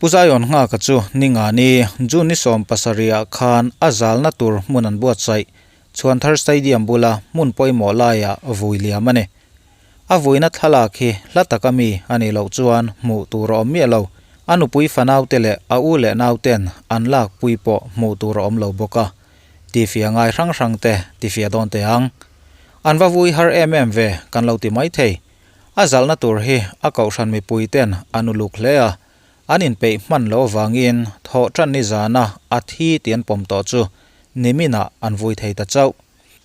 Pu Zion Nghaka chu Ningani, June ni 70 ah khan a zalna tur hmun an buatsaih Chhuanthar Stadium bula hmun pawimawh laiah vui liam a ni. A vuina thlalak hi hla taka mi a nih loh chuan hmuh tur a awm miah lo. A nupui fanaute leh a u leh nauten an lakpui pawh hmuh tur a awm lo bawk a. Tifiah ngai hrang hrang te tifiah dawn teh ang. An va vui har em em ve kan lo ti mai thei. A zalhna tur hi a kohhran mipui ten an uluk hle a, an inpeih hman loh avangin thawh tan ni zana a thi tih an pawm tawh chu niminah an vui thei ta chauh.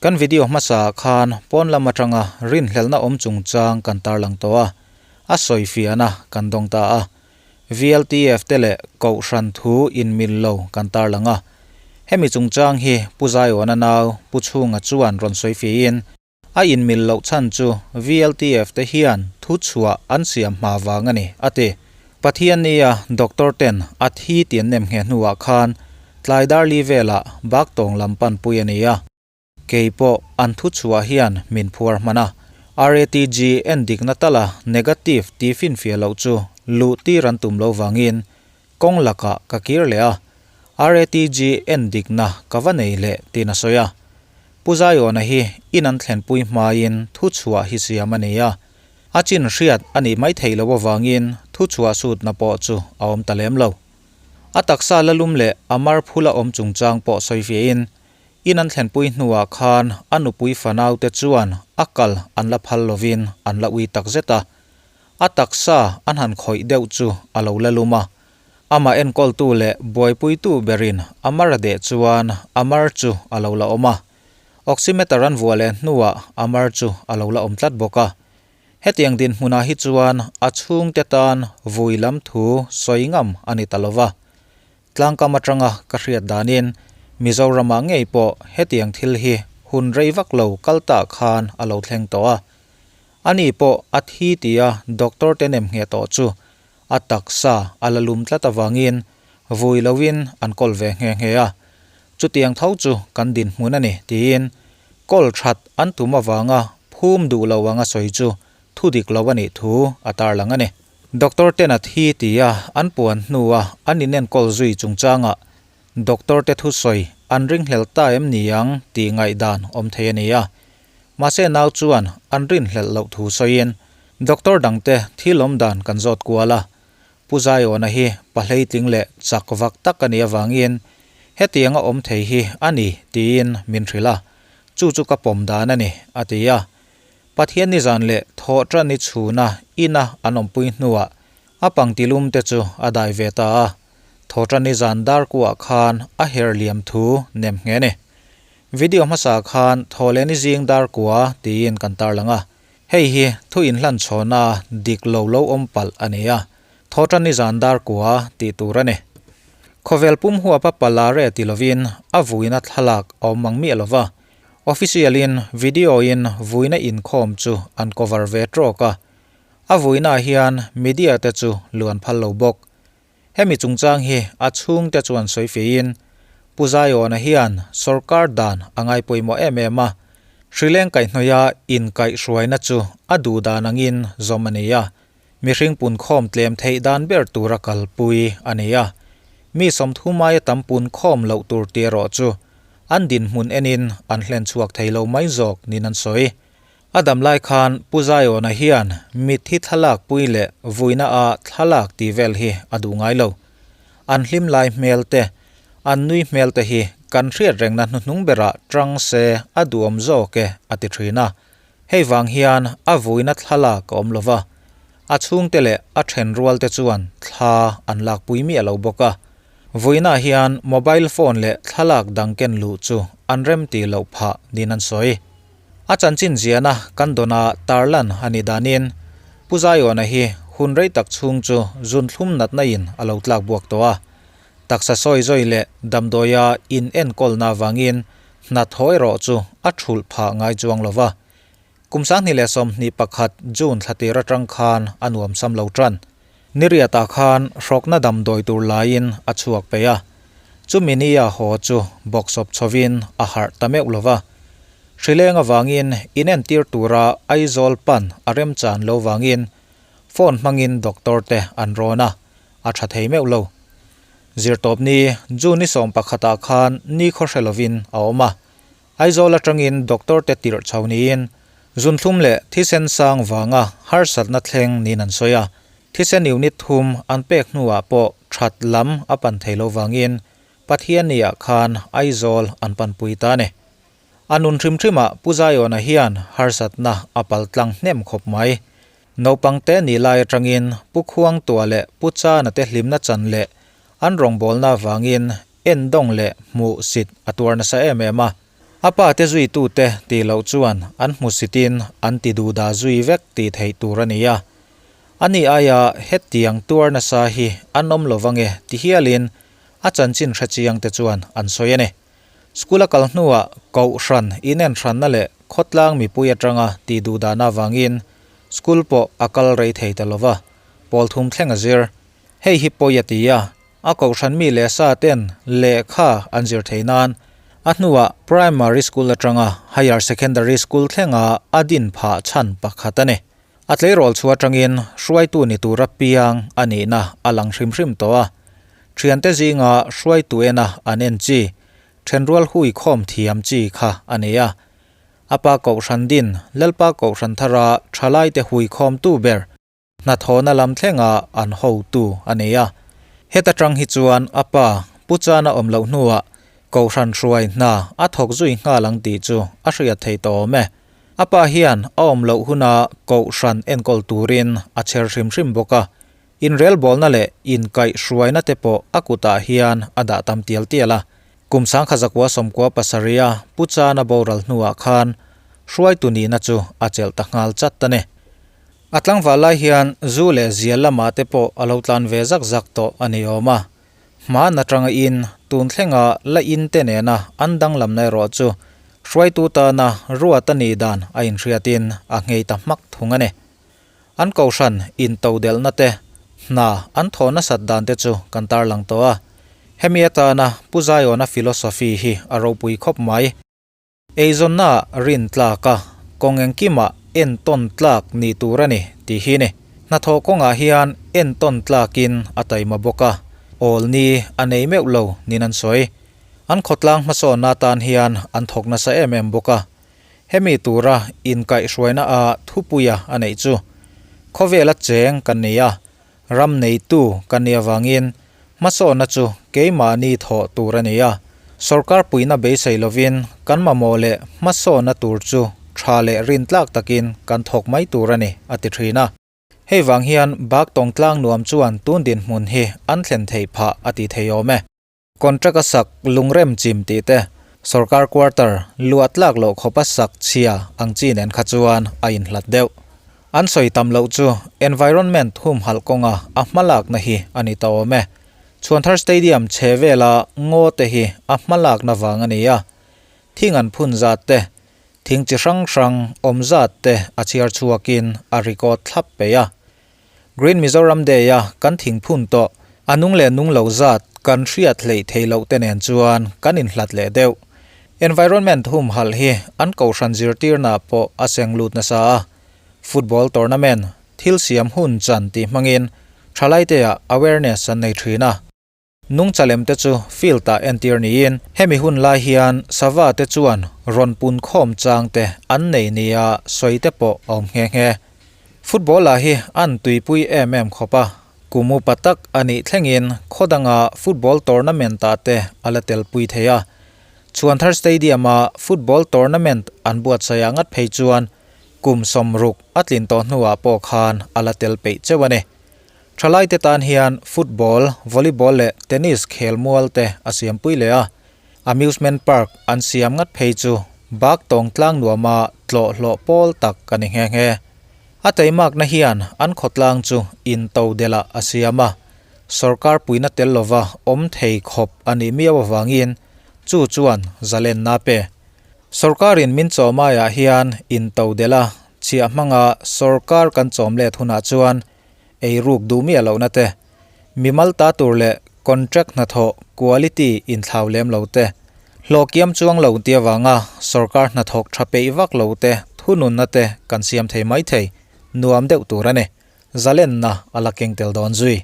Kan video hmasa ah khan pawn lam atanga rinhlelhna awm chungchang kan tarlang tawh a, a sawifiahna kan dawng ta a. VLTF te leh Kohhran thu inmil lo kan tarlang a. Hemi chungchang hi Pu Zaiawna nau Pu Chhunga chuan rawn sawifiahin, A inmil loh chhan chu VLTF te hian thu chhuah an siam hma vang a ni, a ti. Pathian nia doctor ten a thi tih an nem nghe hnuah khan tlai dar li velah bak tawng lam panpui a ni a. Kei pawh an thu chhuah hian min phuar hman a. RATG en dikna tala negative tih finfiah loh chu luh tir an tum lo vangin kawng lakah ka kir leh a, RATG en dikna ka va nei leh tiin a sawi a. Pu Zaiawna hi in an thlenpui hmain thuchhuah hi siam a ni a, a chin hriat a nih mai theih loh avangin thuchhuah sutna pawh chu a awm ta lem lo. A taksa la lum leh a mar phula awm chungchang pawh sawi fiahin in an thlenpui hnuah khan a nupui fanaute chuan a kal an la phal lovin an la ui takzet a, a taksa an han khawih deuh chu a lo la lum a, Amah enkawltu leh buaipuitu berin a mar a deh chuan a mar chu a lo la awm a. Oximeter an vuah leh hnuah a mar chu a lo la awm tlat bawk a. Hetiang dinhmunah hi chuan a chhungte tan vui lam thu sawi ngam a ni ta lo va. Tlangkam atanga ka hriat danin Mizoramah ngei pawh hetiang thil hi hun rei vak lo kal tah khan a lo thleng tawh a. Ani pawh a thi tia doctor te nem ngheh tawh chu A taksa a la lum tlat avangin vui loin an kawl ve nghe nghe a, chutiang tho chu kan dinhmun a ni tiin kawl that an tum avanga phum duh lo anga sawi chu thu dik lo a nih thu a tarlang a ni. Doctor ten a thi tia an puan hnua an inenkawl zui chungchangah doctor te thusawi an ringhlel ta em ni ang tih ngaihdan awm thei a ni a, Mahse nau chuan an rinhlelh loh thu sawiin doctor dangte thil awm dan kan zawt kual a, Pu Zaiawna hi pa hleitling leh chak vak tak a nih avangin hetianga awm thei hi a ni tiin min hrilh a, chu chu ka pawm dan a ni, a ti a. Pathian nizan leh thawhṭan i chhuna ina an awmpui hnuah a pangtilum te chu a dai ve ta a, thawhṭan i zan dar kuah khan a her liam thu nem nghe a ni. Video hmasa khan Thawhlehni zing dar kua tiin kan tarlang a, hei hi thu inhlan chhawna dik lo lo awm palh a ni a, Thawhṭanni zan dar kua tih tur a ni. Khawvel pum huapa palare ti lovin a vuina thlalak a awm mang miah lova, official in video in vuina inkhawm chu an cover ve trawk a, a vuinaah hian media te chu luan phal lo bawk. Hemi chungchang hi a chhungte chuan sawi fiahin, Pu Zaiawna hian sorkar dan a ngai pawimawh em em a, hrileng kaihhnawia inkaihhruaina chu a duh dan angin zawm a ni a, mihring punkhawm tlem theih dan ber tura kalpui a ni a, mi 30 aia tam punkhawm loh tur tih erawh chu an dinhmun enin an hlen chhuak thei lo mai zawk niin an sawi. A dam lai khan Pu Zaiawna hian mitthi thlalak pui leh vuina a thlalak tih vel hi a duh ngai lo. An hlim lai hmel te, an nui hmel te hi kan hriat rengna hnuhnung berah tang se a duhawm zawk e a ti thin a. Hei vang hian a vuina thlalak a awm lo va, a chhungte leh a thenrual te chuan thla an lakpui miah lo bawk a. Vuinaah hian mobile phone leh thlalak dang ken luh chu an remti loh phah niin an sawi. A chanchin ziahna kan dawnah tarlan a nih danin Pu Zaiawna hi hun rei tak chhung chu zunthlum natna in a lo tlak buak tawh a. Taksa sawi zawi leh damdawia in enkawlna avangin hna thaw erawh chu a thulh phah ngai chuang lo va. Kum 2021 June thla tir atang khan a nuamsam lo tan. Niriatah khan hrawkna damdawi tur laiin a chhuak peih a. Chumi nia haw chu bawksawp chhovin a harh ta meuh lo va. Hrileng avangin inentir tura Aizawl pan a remchan lo vangin phone hmangin doctor te an rawn a. a tha thei meuh lo. Zirtawpni, June ni sawmpakhatah khan nikhaw hre lovin a awm a. Aizawl atangin doctor te tirh chho niin zunthlum leh thisen sang vanga harsatna thleng niin an sawi a. Thisen unit thum an pek hnuah pawh that lam a pan thei lo vangin Pathianniah khan Aizawl an panpui ta a ni. A nun hrim hrimah Pu Zaiawna hian harsatna a pal tlang hnem khawp mai. Naupang te nih lai atangin Pu Khuangtua leh Pu Chana te hlimna chan leh an rawngbawlna avangin Endawng leh hmuh sit a tuar nasa em em a. A pa te zuitute tih loh chuan an hmu sitin an ti duhdah zui vek tih theih tur a ni a. Ani aia hetiang tuar nasa hi an awm lo vange ti hialin a chanchin hrechiang te chuan an sawi a ni. School a kal hnuah Kohhran inenhranna leh khawtlang mipui atanga tih duhdahna avangin school pawh a kal rei thei ta lova, pawl thum thleng a zir. Hei hi pawi a ti a, A kohhran mi leh sa ten lehkha an zir thei nan a hnuah Primary School atanga Higher Secondary School thlenga a din phah chhan pakhat a ni. A tleirawl chhuah atangin hruaitu ni tura piang a nihna a lang hrim hrim tawh a. Thiante zinga hruaitu ena an en chi, thenrual hui khawm thiam chi kha a ni a. A pa kohhran din Lalpa kohhran thara thalaite hui khawmtu ber Hnathawhna lam thlengah an hotu a nei a. Heta tang hi chuan a pa Pu Chana awm loh hnuah Kohhran hruai hna a thawk zui nghal ang tih chu a hriat theih tawh awm e. A pa hian a awm loh huna Kohhran enkawl turin a chher hrim hrim bawk a, inrelbawlna leh inkaihhruaina te pawh a kutah hian a dah tam tial tial a. Kum sangkha zakua sawmkua pasarih a Pu Chana boral hnuah khan hruaitu nihna chu a chelh ta nghal chat a ni. A tlangval lai hian zu leh zial lamah te pawh a lo tlan ve zak zak tawh a ni awm a. Hman atanga in, tun thlenga la in te nena an danglamna erawh chu hruaitu tana ruat a nih dan a inhriatin a nghei ta hmak thung a ni. An kohhran intodelhna te, hna an thawh nasat dan te chu kan tarlang tawh a. Hemi atana Pu Zaiawna philosophy hi a ropui khawp mai. Eizawnna rin tlak a, kawng engkimah entawn tlak ni tur a ni tih hi ni. Hnathawh kawngah hian entawn tlakin a taima bawk a, awl ni a nei meuh lo niin an sawi. An khawtlang hmasawnna atan hian an thawk nasa em em bawk a. Hemi tura inkaihhruaina a thupuia a neih chu khawvela cheng kan ni a, Ram neitu kan nih avangin hmasawnna chu keimahni thawh tur a ni a, sorkar puihna beisei lovin kan mamawh leh hmasawnna tur chu tha leh rintlak takin kan thawk mai tur a ni, a ti thin a. Hei vang hian Baktawng tlang nuam chuan tun dinhmun hi an thlen theih phah a ti thei awm e. Contract a sak lungrem chim tih te, sorkar quarter luah tlak loh khawpa sak chhia ang chi nen kha chuan a inhlat deuh. An sawi tam loh chu environment humhalh kawnga a hmalakna hi a ni ta awm e. Chhuanthar Stadium chhe vela ngaw te hi a hmalakna vang a ni a. Thing an phun zat te, thing chi hrang hrang awm zat te a chhiar chhuakin a record thlap peih a. Green Mizoram Day a kan thing phun tawh, a nung leh nung lo zat kan hriat hleih thei loh te nen chuan kan inhlat leh deuh. Environment humhalh hi an kohhran zirtirna pawh a seng lut nasa a. Football tournament, thil siam hun chan tih hmangin thalaite-ah awareness an nei thin a. Nungchalem te chu field ah entir niin hemi hun lai hian sava te chuan rawn pun khawm chang te an nei nia sawi te pawh a awm nghe nghe. Football ah hi an tuipui em em khawp a, kum upa tak a nih thlengin khaw danga football tournament ah te a la telpui thei a. Chhuanthar Stadium a football tournament an buatsaih ah ngat phei chuan kum 60 a tlin tawh hnuah pawh khan a la tel peih cheu a ni. Thalaite tan hian football, volleyball leh tennis khel mual te a siampui leh a, amusement park an siam ngat phei chu bak tawng tlang nuama tlawh hlawh pawl tak a ni nghe nghe. A teimakna hian an khawtlang chu intodelh ah a siam a, sorkar puina tel lova awm thei khawp a nih miau avangin chu chuan zalenna a pe. Sorkarin min chawm aiah hian intodelh a chhiah hmanga sorkar kan chawm let hunah chuan ei ruk duh miah lohna te, mimal ta tur leh contract hnathawh quality inthlau lem lo te, hlawh kiam chuang lo ti avanga sorkar hnathawk tha peih vak lo te thununna te kan siam thei mai thei, nuam deuh tur a ni. Zalenna a la keng tel dawn zui.